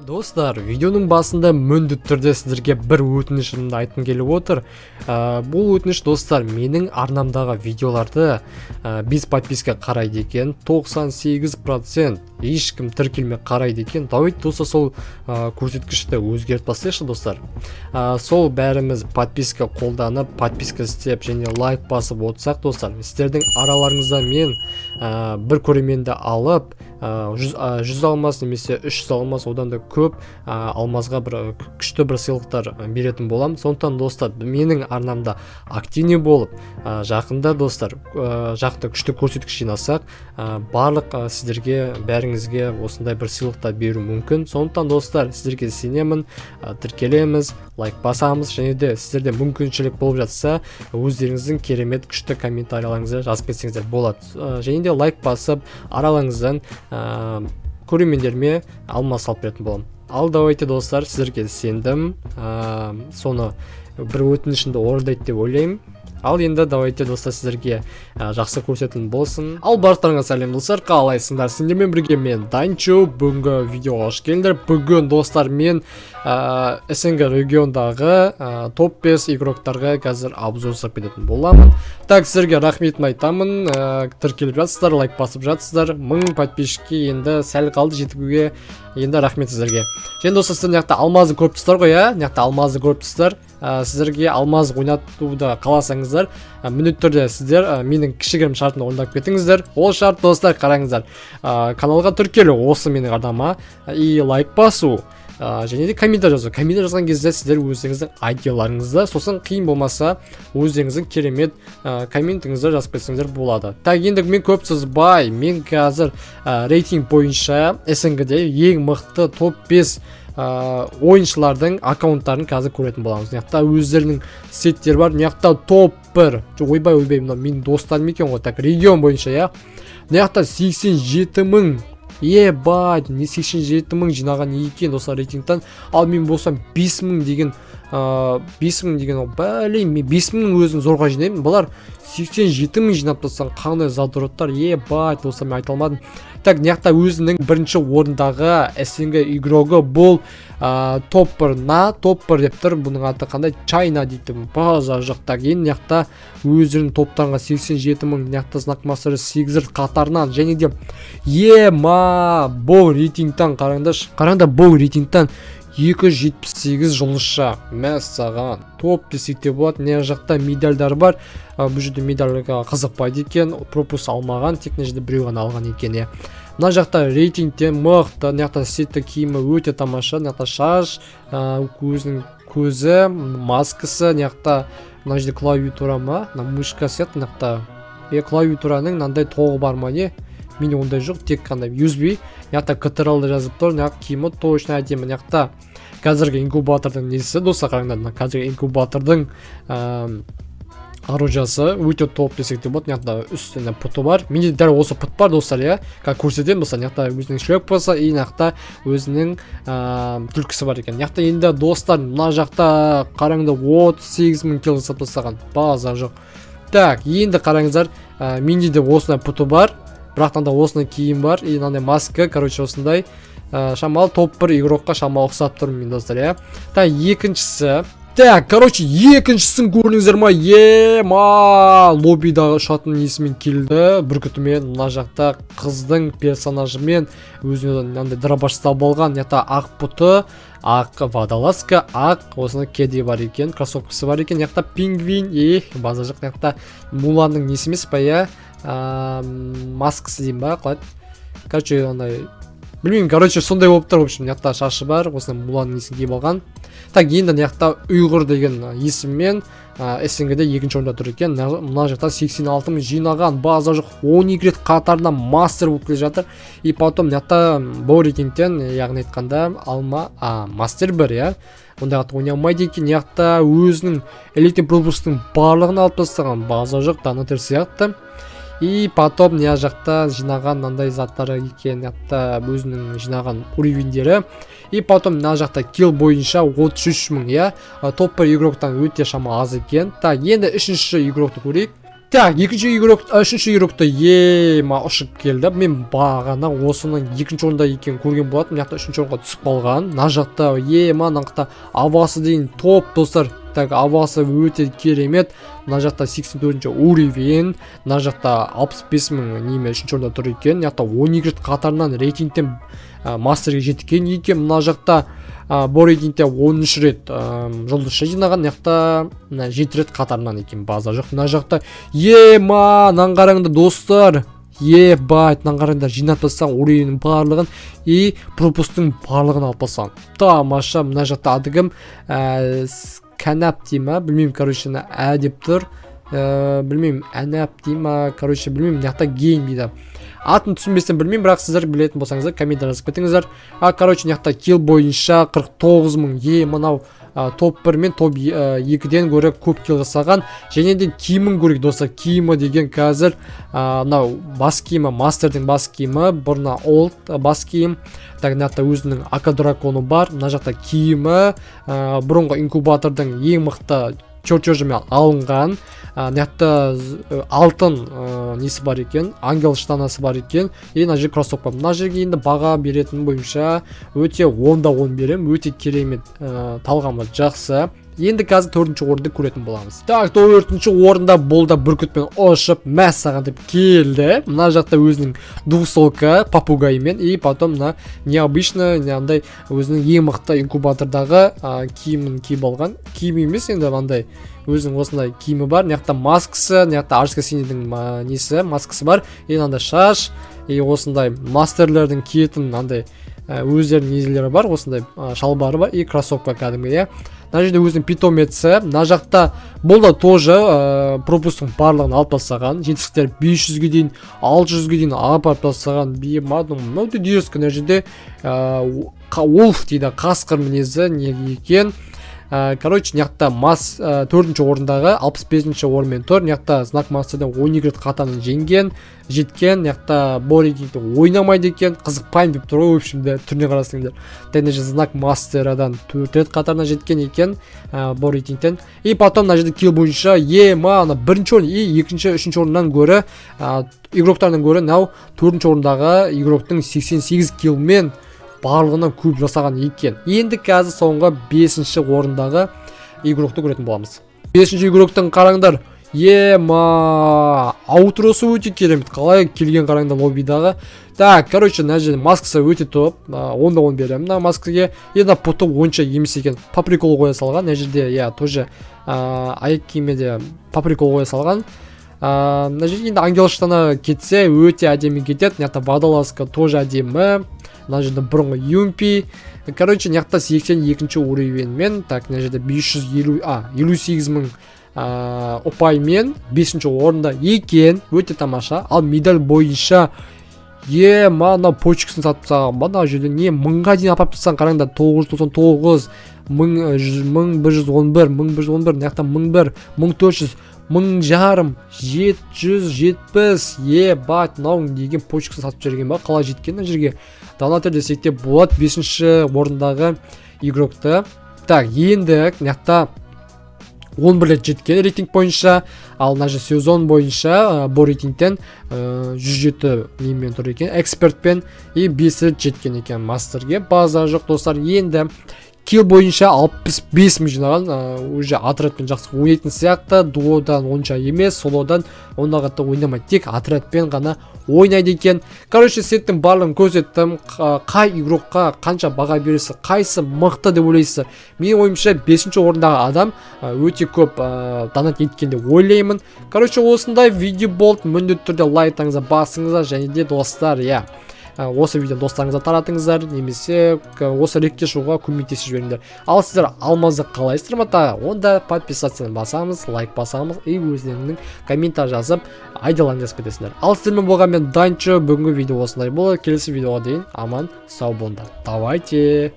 Достар, видеоның басында міндетті түрде сіздерге бір өтінішімді айтқым келіп отыр. Бұл өтініш, достар, менің арнамдағы видеоларды без подписка қарайды екен, 98% ешкім тіркелмей қарайды екен. Давайте, достар, сол көрсеткішті өзгертіп тастайықшы, достар. Сол бәріміз подписка қолданып, подписка істеп және лайк басып отырсақ, достар, сіздердің араларыңызда мен бір көрерменді алып, 100 алмаз немесе 300 алмаз, одан да көп алмазға бір күшті бір сыйлықтар беретін боламын. Сондықтан, достар, менің арнамда активный болып, жақында, достар, жақында күшті көрсеткіш жинасақ, барлық сіздерге, бәріңізге осындай бір сыйлықтар беру мүмкін. Сондықтан, достар, сіздерге сенемін, тіркелеміз, лайк басамыз және де сіздерде мүмкіншілік болып жатса, өздеріңіздің керемет күшті комментарияларыңызды жазып кетсеңіздер болады. Және де лайк басып, араларыңыздан көрермендеріме алмаз салып беретін боламын. Ал давайте, достар, сіздерге сендім, соны бір өтінішімді орындайды деп ойлаймын. Ал енді давайте, достар, сіздерге жақсы көрсетілім болсын. Ал барлықтарыңа сәлем, достар, қалайсыңдар? Сендермен бірге мен, Данчо. Бүгінгі видеоға қош келдіңдер. Бүгін, достар, мен СНГ региондағы топ 5 игроктарға қазір обзор жасап кететін боламын. Так, сіздерге рахметімді айтамын, тіркеліп жатсыздар, лайк басып жатсыздар. 1000 подписчикке енді сәл қалды жетуге. Енді рахмет сіздерге. Және, достар, сіздер мына жақта алмазды көріп тұрсыздар ғой, иә, мына жақта алмазды көріп тұрсыздар. Сіздерге алмаз ойнатуды қаласаңыздар, міндетті түрде сіздер менің кішігірім шартымды орындап кетіңіздер. Ол шарт, достар, қараңыздар: каналға тіркелу, осы менің арнама, и лайк басу, және де комментарий жазу. Комментарий жазған кезде сіздер өздеріңіздің айдияларыңызды, сосын қиын болмаса, өздеріңіздің керемет комментіңізді жазып кетсеңіздер болады. Так, енді мен көп созбай, мен қазір рейтинг бойынша СНГ-де ең мықты топ 5 ойыншылардың аккаунттарын қазір көретін боламыз. Мына жақта өздерінің сеттері бар. Мына жақта топ 1. Ойбай, ойбай, мынау менің достарым екен ғой. Так, регион бойынша, иә, мына жақта 87 000. Ебать, не, 87 000 жинаған екен, достар, рейтингтан. Ал мен болсам 5000 деген, 5000 деген ол бәле, мен 5000-нің өзін зорға жинаймын. Бұлар 87 000 жинап тастаған, қандай задроттар! Ебать, достар, мен айта алмадым. Так, мына жақта өзінің бірінші орындағы СНГ игрогы бұл топ 1 на топ 1 деп тұр. Бұның аты қандай? Чайна дейді, базар жоқ. Так, енді мына жақта өздерінің топтарына 87 000. Мына жақта знак мастері 8 рет қатарынан. Және де ема, бұл рейтингтан қараңдаршы, қараңдар, бұл рейтингтан 278 жұлдызша, мәссаған, топ десек те болады. Мына жақта медальдар бар. Бұл жерде медальға қызықпайды екен, пропуск алмаған, тек мына жерде біреу ғана алған екен, иә. Мына жақта рейтингте мықты. Мына жақта сетті, киімі өте тамаша. Мына жақта шаш, өзінің көзі, маскасы. Мына жақта, мына жерде клавиатура ма, мына мышка сияқты. Мына жақта е, клавиатураның мынандай тоғы бар ма, не, менде ондай жоқ, тек қана USB. Мына жақта CTRL жазып тұр. Мына киімі точно әдемі. Мына жақта қазіргі инкубатордың несі, достар, қараңдар, мына қазіргі инкубатордың оружиясы өте топ десек те болады. Мына жақта үстінде пұты бар, менде дәл осы пұт бар, достар, иә, қазір көрсетемін. Достар, мына жақта өзінің шлепкасы и мына жақта өзінің түлкісі бар екен. Мына жақта енді, достар, мына жақта қараңдар, 38 000 кило жасап тастаған, базар жоқ. Так, енді қараңыздар, менде де осындай пұты бар, бірақ мынандай осындай киім бар и мынандай маска. Короче, осындай шамалы топ 1 игрокқа шамалы ұқсап тұрмын мен, достар, иә. Так, екіншісі. Так, короче, екіншісін көрдіңіздер ма? Ема, лоббидағы ұшатын несімен келді, бүркітімен. Мына жақта қыздың персонажымен өзіне мынандай дробаш ұстап алған. Мына жақта ақ пұты, ақ водолазка, ақ осындай кеди бар екен, кроссовкасы бар екен. Мына жақта пингвин, эх, базар жоқ. Мына жақта Муланның несі емес па, иә, маскасы деймін ба, қалай, короче, андай білмеймін, короче, сондай болып тұр. В общем, мына жақта шашы бар, осындай Муланның несін киіп алған. Так, енді мына жақта Ұйғыр деген есіммен СНГ-де екінші орында тұр екен. Мына жақта 86 000 жинаған, базар жоқ, 12 рет қатарынан мастер болып келе жатыр. И потом мына жақта бұл рейтингтен, яғни айтқанда, алма, мастер 1, иә, ондай қатты ойнай алмайды екен. Мына жақта өзінің элитный пропусктың барлығын алып тастаған, базар жоқ, донатер сияқты. И потом мына жақта жинаған мынандай заттары екен, мына жақта өзінің жинаған уровеньдері. И потом мына жақта килл бойынша 33 000, иә, топ 1 игроктан өте шама аз екен. Так, енді үшінші игрокты көрейік. Так, екінші игрок, үшінші игрокты ема ұшып келді. Мен бағана осының екінші орында екенін көрген болатынмын. Мына жақта үшінші орынға түсіп қалған. Мына жақта ема, мына жақта авасы деген топ, достар. Так, авасы өте керемет. Мына жақта 84 уровень, мына жақта 65 мың неме үшінші орында тұр екен. Мына жақта 12 рет қатарынан рейтингтен мастерге жеткен екен. Мына жақта бұл рейтингте 13 рет жұлдызша жинаған. Мына жақта мына 7 рет қатарынан екен, база жоқ. Мына жақта ема, мынаны қараңдар, достар. Ебать, мынаны қараңдар, жинап тастаған уровеньнің барлығын и пропусктың барлығын алып тастаған. Тамаша. Мына жақта аты кім? Кәнәп дей ма, білмеймін, короче, мына ә деп тұр. Білмеймін, әнәп дей ма, короче, білмеймін. Мына жақта гейм дейді. Атын түсінбестен білмеймін, бірақ сіздер білетін болсаңыздар, комментарий жазып кетіңіздер. А, короче, мына жақта килл бойынша 49 мың. Е, мынау топ 1 мен топ 2-ден гөрі көп килл жасаған. Және де киімін көрейік, достар. Киімі деген қазір мынау бас киімі, мастердің бас киімі, бұрына олд бас киім. Так, мына жақта өзінің ака драконы бар. Мына жақта киімі бұрынғы инкубатордың ең мықты чертежімен алынған. Мына жақта алтын несі бар екен, ангел штанасы бар екен. И мына жерде кроссовка. Мына жерге енді баға беретін бойынша өте 10 да 10 беремін, өте керемет, талғамы жақсы. Енді қазір төртінші орынды көретін боламыз. Так, төртінші орында бұл да бүркітпен ұшып, мәссаған деп келді. Мына жақта өзінің двусолка попугаймен и потом мына необычно мынандай өзінің ең мықты инкубатордағы киімін киіп алған. Киім емес енді, мынандай өзінің осындай киімі бар. Мына жақта маскасы, мына жақта арска синийдің несі, маскасы бар. И мынандай шаш, и осындай мастерлердің киетін мынандай өздерінің нелері бар, осындай шалбары бар и кроссовка кәдімгі, иә. Мына жерде өзінің питомеці. Мына жақта бұл да тоже пропусктың барлығын алып тастаған, жетістіктер 500-ге дейін, 600-ге дейін апарып тастаған. Өте дерзко. Мына жерде wolf дейді, қасқыр мінезі не екен. Короче, мына жақта мас төртінші орындағы 65-ші орынмен тұр. Мына жақта знак мастерден 12 рет қатарынан жеңген, жеткен. Мына жақта боригиді ойнамайды екен, қызықпаймын деп тұр ғой, в общем, түріне қарасаңдар. Және знак мастерадан төрт рет қатарынан жеткен екен бұл рейтингтен. И потом мына жерде килл бойынша ема, ана бірінші орын и екінші, үшінші орыннан гөрі, игроктардан гөрі мынау төртінші орындағы игроктың 88 киллмен барлығынан көп жасаған екен. Енді қазір соңғы бесінші орындағы игрокты көретін боламыз. Бесінші игроктың қараңдар, ема, аутросы өте керемет, қалай келген қараңдар лоббидағы. Так, короче, мына жерде маскасы өте топ, 10 да 10 беремін мына маскаге. Енді пұты онша емес екен, по приколу қоя салған. Мына жерде, иә, тоже аяқ киімі де по приколу қоя салған. Мына жерде енді ангел штаны кетсе, өте әдемі кетеді. Мына жақта водолазка тоже әдемі. Мына жерде бұрынғы юмпи. Короче, мына жақта 82 уровеньмен. Так, мына жерде 550, а 58 мың ұпаймен бесінші орында екен, өте тамаша. Ал медаль бойынша, е, мына почкасын сатып тастаған ба? Мына жерде не, мыңға дейін апарып тастаған, қараңдар: 999, мың жүз, 1111, 1111, мына жақта 1001, 1400, 1500, 770. Ебать, мынау деген почкасын сатып жіберген ба? Қалай жеткен мына жерге? Донатер десек те болады бесінші орындағы игрокты. Так, енді мына жақта 11 рет жеткен рейтинг бойынша. Ал мына жерде сезон бойынша бұл рейтингтен 107 немен тұр екен, экспертпен, и 5 рет жеткен екен мастерге, база жоқ, достар. Енді килл бойынша 65 мың жинаған. Уже отрядпен жақсы ойнайтын сияқты, дуодан онша емес, солодан онда қатты ойнамайды, тек отрядпен ғана ойнайды екен. Короче, сеттің барлығын көрсеттім. Қай игрокқа қанша баға бересіз, қайсы мықты деп ойлайсыздар? Менің ойымша, бесінші орындағы адам өте көп донат еткен деп ойлаймын. Короче, осындай видео болды. Міндетті түрде лайктарыңызды басыңыздар және де, достар, иә, осы видеоны достарыңызға таратыңыздар немесе осы рекке шығуға көмектесіп жіберіңдер. Ал сіздер алмазды қалайсыздар ма тағы? Онда подписаться басамыз, лайк басамыз и өздеріңнің комментарий жазып, айдаларыңды жазып кетесіңдер. Ал сіздермен болған мен, Данчо. Бүгінгі видео осындай болды. Келесі видеоға дейін аман сау болыңдар, давайте.